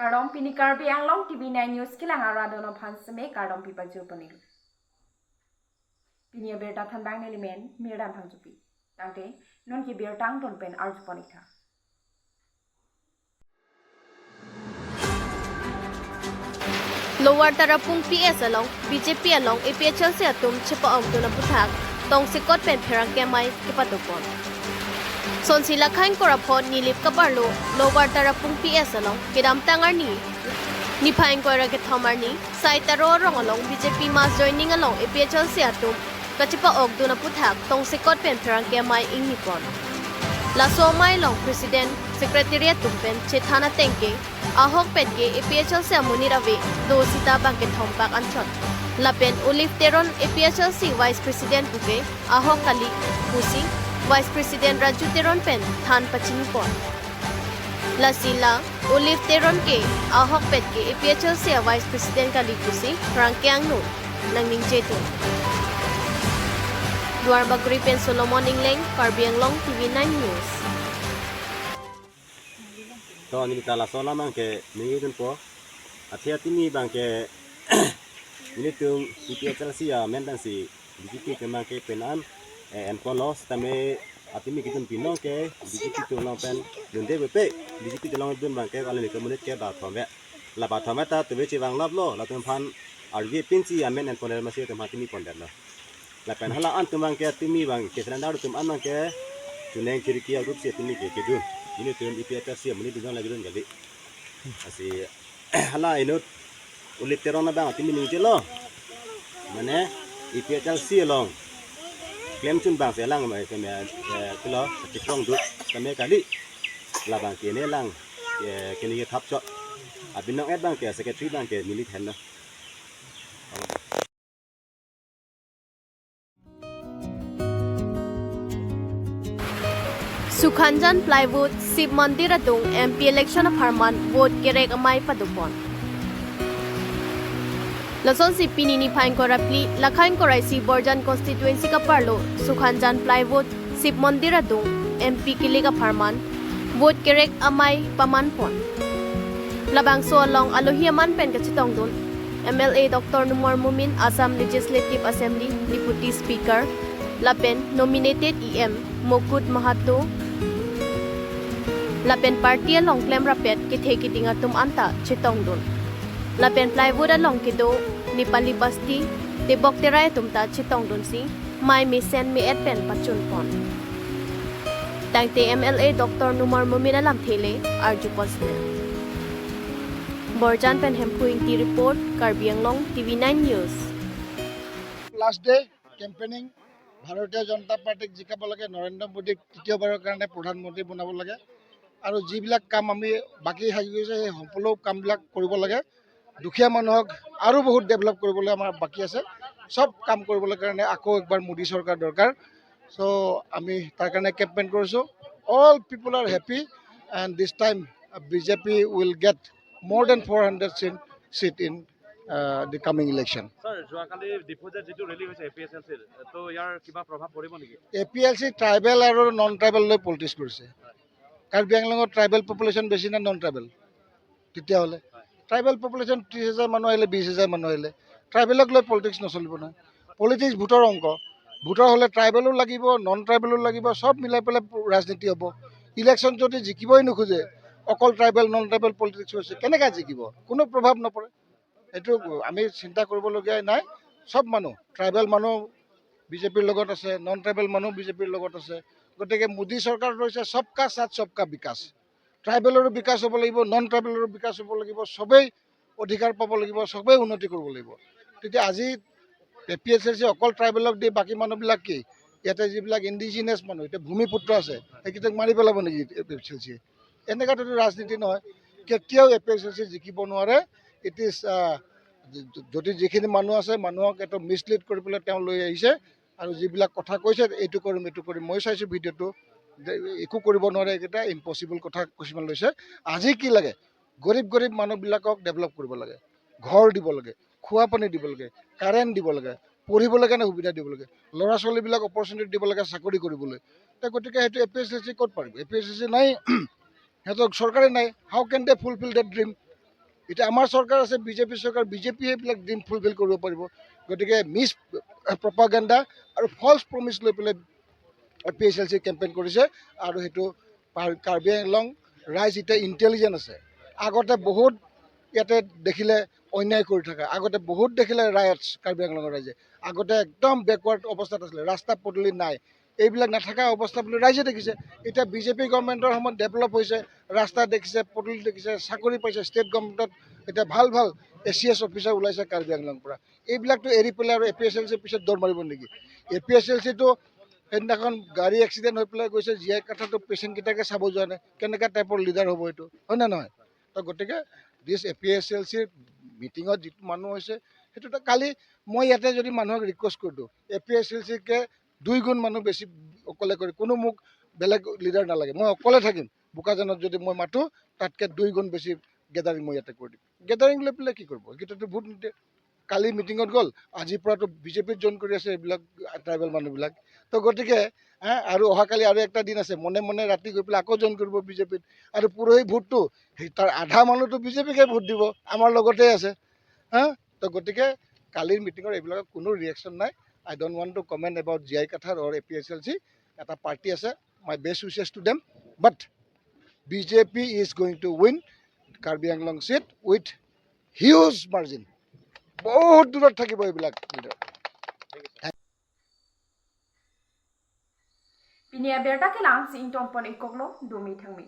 Kardom pini Karbi Anglong TV9 News kilang aradono phansme kardom pipa jupani. Pini berta thanbang nelimen mirdam phangjupi. Tangte non ki bertang ton pen arjupani tha. Lower Tarapung PS along BJP along APHLC atum chepa ong tuna puthak tong sikot pen pherang kemai kipatupon. Sonsila khain korapho nilip kaparlo Lower Tarapung PS along kedam tangarni nipaing koira ke thamarni saitaro rong along BJP mass joining along APHLC atum kachipa ok duna puthak tong sikot pen pherang kemai ingnipon. Laso mai long president secretariat tumpen chethana tengke ahok petke APHLC amunirave do sita bangke thompak anchot. Lapen Olive Teron APHLC vice president buke ahok kali pusi Vice President Raju Teron pen than pachini pon. Lasila Olive Teron ke ahok pet ke APHLC Vice President kali pusi rangkyang nu nangning jetu. Duar Bagri pen Solomon Ingleng, Karbi Anglong TV9 News. To ni ta la sola mang ke ni dun po. Athia tini bang ke ni tung APHLC ya men dan si BJP ke mang ke penan en polo stame atimi kitun pino ke BJP tu long pen dun de pe BJP tu long dun bang ke ale community ke ba thom la ba thom ta te che bang lab lo la tum phan ar ye pin chi amen en ponel ma se tum hatimi pon der la pen hala an tum bang ke atimi bang ke sran dar tum an bang ke tuneng kirki group se timi ke ke dun ini tum IPHLC muni dun la dun gali asi hala inut ulit terona bang atimi ni je lo mane IPHLC long claim chun bang se lang mai ke me ke lo ti krong du ta me kali la bang ke ne lang ke ni thap cho abin nong et bang ke secretary bang ke mili then na. Sukhanjan Plywood Shiv Mandir atung MP election farman vote kerek amai padupon. Lason si pinini phain korapli lakhain korai si Borjan constituency ka parlo Sukhanjan Plywood Shiv Mandir atung MP kilega farman vote kerek amai paman pon. Labang so along alohi aman pen ka chitong dun MLA Dr. Numar Mumin Assam Legislative Assembly Deputy Speaker Lapen nominated EM Mukut Mahato Lapen party along claim rapet ki theki dinga tum anta chitong dun. Lapen plywood along kido Nepali basti te bok terai tumta chitong dun si mai mi sen mi et pen pachun pon. Tangte MLA Dr. Numar Mumin alam thele arju posne. Borjan pen hempuing ti report Karbi Anglong TV9 News. Last day campaigning ভাৰতীয় জনতা পাৰ্টিক জিকাব লাগে, নৰেন্দ্ৰ মোদীক তৃতীয়বাৰৰ কাৰণে প্ৰধানমন্ত্ৰী বনাব লাগে আৰু যিবিলাক কাম আমি বাকী থাকি গৈছে সেই সকলো কামবিলাক কৰিব লাগে। দুখীয়া মানুহক আৰু বহুত ডেভেলপ কৰিবলৈ আমাৰ বাকী আছে। চব কাম কৰিবলৈ কাৰণে আকৌ একবাৰ মোদী চৰকাৰ দৰকাৰ। চ' আমি তাৰ কাৰণে কেম্পেইন কৰিছোঁ। All people are happy and this time BJP will get more than 400 seat in the coming election. Sir, যোৱাকালি ডিফুজত যিটো ৰেলী হৈছে APSLC ৰ, তো ইয়াৰ কিবা প্ৰভাৱ পৰিব নেকি? APLC tribal আৰু নন ট্ৰাইবেল লৈ পলিটিক্স কৰিছে। কাৰ্বি আংলঙত ট্ৰাইবেল পপুলেশ্যন বেছি নে নন ট্ৰাইবেল? তেতিয়াহ'লে ট্ৰাইবেল পপুলেশ্যন 30,000 মানুহ আহিলে, 20,000 মানুহ আহিলে ট্ৰাইবেলক লৈ পলিটিক্স নচলিব নহয়। পলিটিক্স ভোটৰ অংক। ভোটৰ হ'লে ট্ৰাইবেলো লাগিব, নন ট্ৰাইবেলো লাগিব, চব মিলাই পেলাই ৰাজনীতি হ'ব। ইলেকশ্যন যদি জিকিবই নোখোজে, অকল ট্ৰাইবেল নন ট্ৰাইবেল পলিটিক্স হৈছে, কেনেকৈ জিকিব? কোনো প্ৰভাৱ নপৰে। এইটো আমি চিন্তা কৰিবলগীয়াই নাই। চব মানুহ ট্ৰাইবেল মানুহ বিজেপিৰ লগত আছে, নন ট্ৰাইবেল মানুহ বিজেপিৰ লগত আছে। গতিকে মোদী চৰকাৰ হৈছে চবকা সাথ চবকা বিকাশ। ট্ৰাইবেলৰো বিকাশ হ'ব লাগিব, নন ট্ৰাইবেলৰো বিকাশ হ'ব লাগিব, চবেই অধিকাৰ পাব লাগিব, চবেই উন্নতি কৰিব লাগিব। তেতিয়া আজি APSLC অকল ট্ৰাইবেলক দি বাকী মানুহবিলাক কি ইয়াতে যিবিলাক ইণ্ডিজিনাছ মানুহ এতিয়া ভূমিপুত্ৰ আছে সেইকেইটাক মাৰি পেলাব নেকি APSLC? এনেকুৱাতো ৰাজনীতি নহয়। কেতিয়াও APSLC জিকিব নোৱাৰে। It is যদি যিখিনি মানুহ আছে মানুহক এইটো মিছলিড কৰি পেলাই তেওঁ লৈ আহিছে আৰু যিবিলাক কথা কৈছে এইটো কৰিম এইটো কৰিম, মই চাইছোঁ ভিডিঅ'টো, একো কৰিব নোৱাৰে। এইকেইটা ইম্পচিবল কথা কিছুমান লৈছে। আজি কি লাগে? গৰীব গৰীব মানুহবিলাকক ডেভেলপ কৰিব লাগে, ঘৰ দিব লাগে, খোৱা পানী দিব লাগে, কাৰেণ্ট দিব লাগে, পঢ়িবলৈ কাৰণে সুবিধা দিব লাগে, ল'ৰা ছোৱালীবিলাক অপৰচুনিটি দিব লাগে চাকৰি কৰিবলৈ। গতিকে সেইটো APSLC ক'ত পাৰিব? APSLC নাই, সিহঁতক চৰকাৰে নাই। How can they fulfil that dream? এতিয়া আমাৰ চৰকাৰ আছে, বিজেপি চৰকাৰ, বিজেপিয়ে এইবিলাক ড্ৰিম ফুলফিল কৰিব পাৰিব। গতিকে মিছ প্ৰপাগেণ্ডা আৰু ফল্ছ প্ৰমিছ লৈ পেলাই এপিএইচএলচি কেম্পেইন কৰিছে। আৰু সেইটো কাৰ্বি আংলং ৰাইজ এতিয়া ইণ্টেলিজেণ্ট আছে। আগতে বহুত ইয়াতে দেখিলে অন্যায় কৰি থকা, আগতে বহুত দেখিলে ৰায়টছ, কাৰ্বি আংলঙৰ ৰাইজে আগতে একদম বেকৱাৰ্ড অৱস্থাত আছিলে, ৰাস্তা পদূলি নাই, এইবিলাক নাথাকা অৱস্থা বুলি ৰাইজে দেখিছে। এতিয়া বিজেপি গভৰ্ণমেণ্টৰ সময়ত ডেভেলপ হৈছে, ৰাস্তা দেখিছে, পদূলি দেখিছে, চাকৰি পাইছে ষ্টেট গভৰ্ণমেণ্টত, এতিয়া ভাল ভাল এচিএছ অফিচাৰ ওলাইছে কাৰ্বি আংলং পৰা। এইবিলাকতো এৰি পেলাই আৰু এপিএছএলচিৰ পিছত দৌৰ মাৰিব নেকি? এপিএছএলচিটো সেইদিনাখন গাড়ী এক্সিডেণ্ট হৈ পেলাই গৈছে, জীয়াই কথাটো পেচেণ্টকেইটাকে চাব যোৱা নাই, কেনেকুৱা টাইপৰ লিডাৰ হ'ব এইটো, হয় নে নহয়? তো গতিকে দিছ এপিএছএলচিৰ মিটিঙত যিটো মানুহ হৈছে সেইটোতো কালি মই ইয়াতে যদি মানুহক ৰিকুৱেষ্ট কৰি দিওঁ, এপিএছএলচিকে 2 গুণ মানুহ বেছি অকলে কৰি, কোনো মোক বেলেগ লিডাৰ নালাগে, মই অকলে থাকিম। বোকাজানত যদি মই মাতোঁ তাতকৈ 2 গুণ বেছি গেডাৰিং মই ইয়াতে কৰি দিম। গেডাৰিং লৈ পেলাই কি কৰিব? সেইকেইটাতো ভোট নিদিয়ে। কালি মিটিঙত গ'ল, আজিৰ পৰাতো বিজেপিত জইন কৰি আছে এইবিলাক ট্ৰাইবেল মানুহবিলাক। তো গতিকে আৰু অহাকালি আৰু একটা দিন আছে, মনে মনে ৰাতি গৈ পেলাই আকৌ জইন কৰিব বিজেপিত। আৰু পৰহি ভোটটো সেই তাৰ আধা মানুহটো বিজেপিকে ভোট দিব, আমাৰ লগতে আছে। তো গতিকে কালিৰ মিটিঙৰ এইবিলাকৰ কোনো ৰিয়েকশ্যন নাই। I don't want to comment about G I Kathar or APSLC. এটা পাৰ্টি আছে, my best wishes to them, but BJP is going to win Karbi Anglong seat with huge margin. বহুত দূৰত থাকিব এইবিলাক leader. Pinia berta ke lang si intong pon ikoklo dumi thangmi.